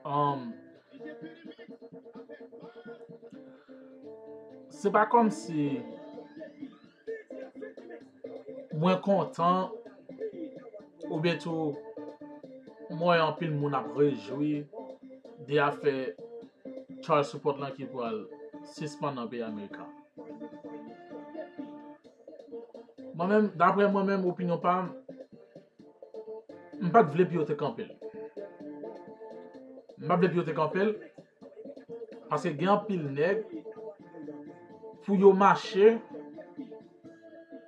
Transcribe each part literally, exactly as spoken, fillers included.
Um, se pa kòmsi mwen kontan oubyen tou mwen wè anpil moun ap rejwi de afè child support lan ki pral sispann nan peyi Amerika. Mwen menm, daprè mwen menm, opinyon pa m, m pa t vle pou yo te kanpe l. M pa t vle pou yo te kanpe l, paske gen anpil nèg, pou yo mache,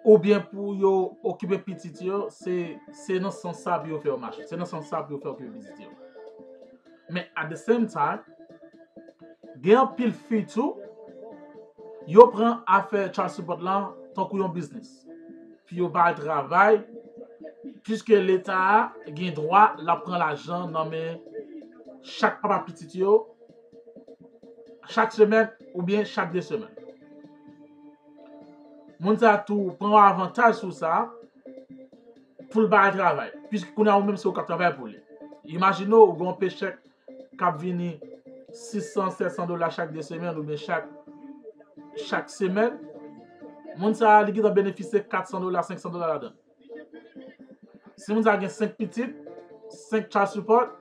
oubyen pou yo okipe pitit yo, se, se nan sans sa pou yo fè yo mache. Se nan sans sa pou yo fè okipe pitit yo. Men, at the same time, gen anpil fi tou, yo pran afè child support lan tankou yon biznis. Pou yo pa al travay, piske Leta a gen dwa l ap pran lajan nan men chak papa pitit yo, chak semèn oubyen chak de semèn. Moun sa a tou pran yon avantaj sou sa pou l pa al travay, piske kounye a ou menm se ou k ap travay pou li. Imajine w, ou gen yon pechèk k ap vini sis san, sèt san dola chak de semèn oubyen chak, chak semèn. Moun sa a, li gentan benefisye kat san dola, senk san dola ladan l. Si moun sa a gen senk pitit, senk child support,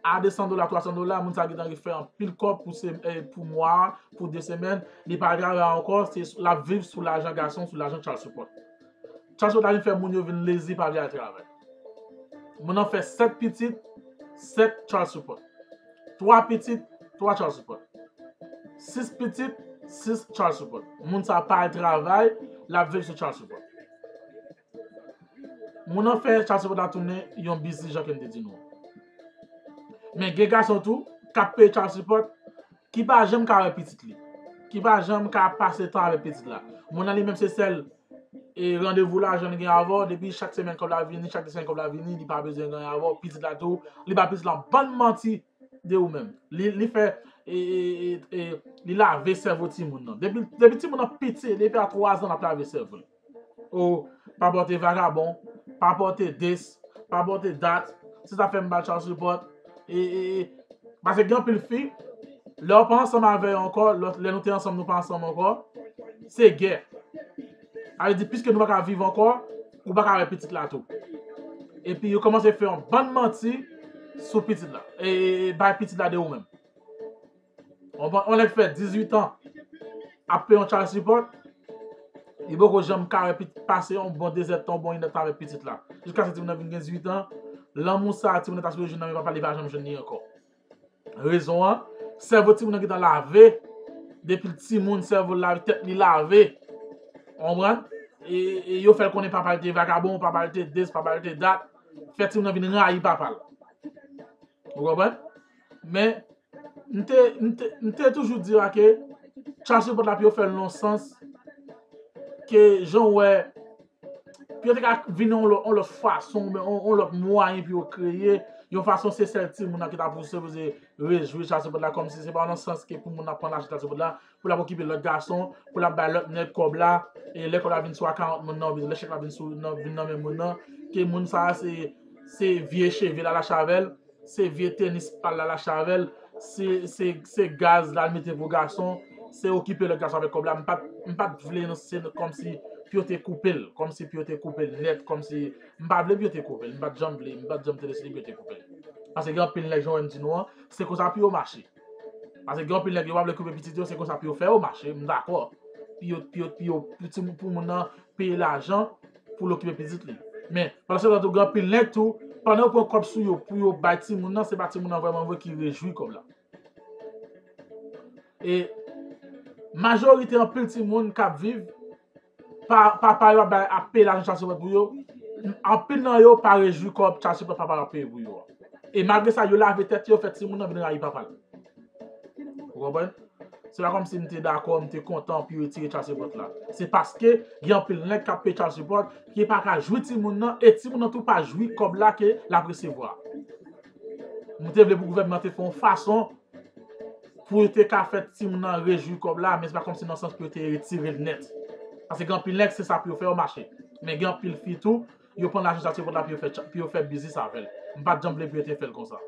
a de san dola, twa san dola, moun sa a gentan fè anpil kòb pou se, eh, pou mwa, pou de semèn, li pa travay ankò, se, l ap viv sou lajan gason, sou lajan child support. Child support la vin fè moun yo vin lazy, pa vle al travay. Moun nan fè sèt pitit, sèt child support. Twa pitit, twa child support. Sis pitit, sis child support. Moun sa a pa al travay, l ap viv sou child support. Moun nan fè child support la tounen yon biznis, jan ke m te di nou. Men gen gason tou k ap peye child support, ki pa janm ka wè pitit li, ki pa janm ka pase tan avèk pitit la. Moun nan li menm se sèl, e, randevou lajan li gen avè w, depi chak semèn kòb la vini, chak de semèn kòb la vini, li pa bezwen gen anyen avè w, pitit la tou, li ba pitit la yon bann manti de ou menm. Li, li fè, e, e, e, e, li lave sèvo timoun nan. Depi, depi timoun nan piti, depi a twa zan, l ap lave sèvo l. O, pa pote vagabon, pa pote this, pa pote that. Se sa fè m ba l child support. E, e, e, paske gen anpil fi, lè w pa ansanm avè yo ankò, lè, lè nou te ansanm, nou pa ansanm ankò, se gè. Sa vle di, piske nou pa ka viv ankò, ou pa ka wè pitit la tou. Epi yo kòmanse fè yon bann manti sou pitit la. E, e, e bay pitit la de ou menm. Yon, yon nèg fè dizuit an ap peye yon child support, li poko janm ka wè pit-, pase yon bon de zèdtan, yon bon inèdtan avèk pitit la. Jiskaske timoun nan vin gen dizuit an, lanmou sa a timoun nan ta sipoze jwenn nan men papa l, li pa janm jwenn li ankò. Rezon an, sèvo timoun nan gentan lave, depi l timoun, sèvo l lave, tèt li lave. Ou konprann? E, e yo fè l konnen papa l te vagabon, papa l te this, papa l te that. Fè timoun nan vin rayi papa l. Ou konprann? Men, m te, m te, m te toujou di a ke child support la pou yo fè l nan sans ke jan w wè, pou yo te ka vin yon lòt, yon lòt fason, oubyen yon, yon lòt mwayen pou yo kreye, yon fason se sèl timoun nan ki ta pou sipoze rejwi child support la, kòmsi se pa nan sans ke pou moun nan pran lajan child support la, pou l ap okipe lòt gason, pou l ap bay lòt nèg kòb la, e lè kòb la vin sou akawont moun nan, oubyen lè chèk la vin sou, nan, vin nan men moun nan, ke moun sa a se, se vye cheve l al achte avè l, se vye tenis pa l al achte avè l, se, se, se gaz l al mete pou gason, se okipe lòt gason avèk kòb la. M pa t, m pa t vle nan, se kòmsi pou yo te koupe l, kòmsi pou yo te koupe l nèt, kòmsi, m pa vle pou yo te koupe l, m pa t janm vle, m pa t janm te deside pou yo te koupe l. Paske gen anpil nèg, jan w wè m di nou an, se konsa pou yo mache. Paske gen anpil nèg, yo pa vle koupe pitit yo, se konsa pou yo fè yo mache, m dakò. Pou yo, pou yo, pou yo, pou timoun, pou moun nan peye lajan pou l okipe pitit li. Men, pandan se tan tou, gen anpil nèg tou, pandan yo pran kòb sou yo pou yo bay timoun nan, se pa timoun nan vrèman vre ki rejwi kòb la. E majorite anpil timoun k ap viv, pa, papa yo ap bay, ap peye lajan child support pou yo, anpil nan yo pa rejwi kòb child support papa yo ap peye pou yo a. E malgre sa, yo lave tèt yo, fè timoun nan vin rayi papa l. Ou konprann? Se pa kòmsi m te dakò, m te kontan pou yo retire child support la. Se paske gen anpil nèg k ap peye child support ki pa ka jwi timoun nan, e timoun nan tou pa jwi kòb la ke l ap resevwa. M te vle pou gouvènman te fè yon fason pou yo te ka fè timoun nan rejwi kòb la, men se pa kòmsi nan sans pou yo te retire l nèt. Paske gen anpil nèg, se sa pou yo fè yo mache. Men gen anpil fi tou, yo pran lajan child support la pou yo fè, pou yo fè biznis avè l. M pa t janm vle pou yo te fè l konsa.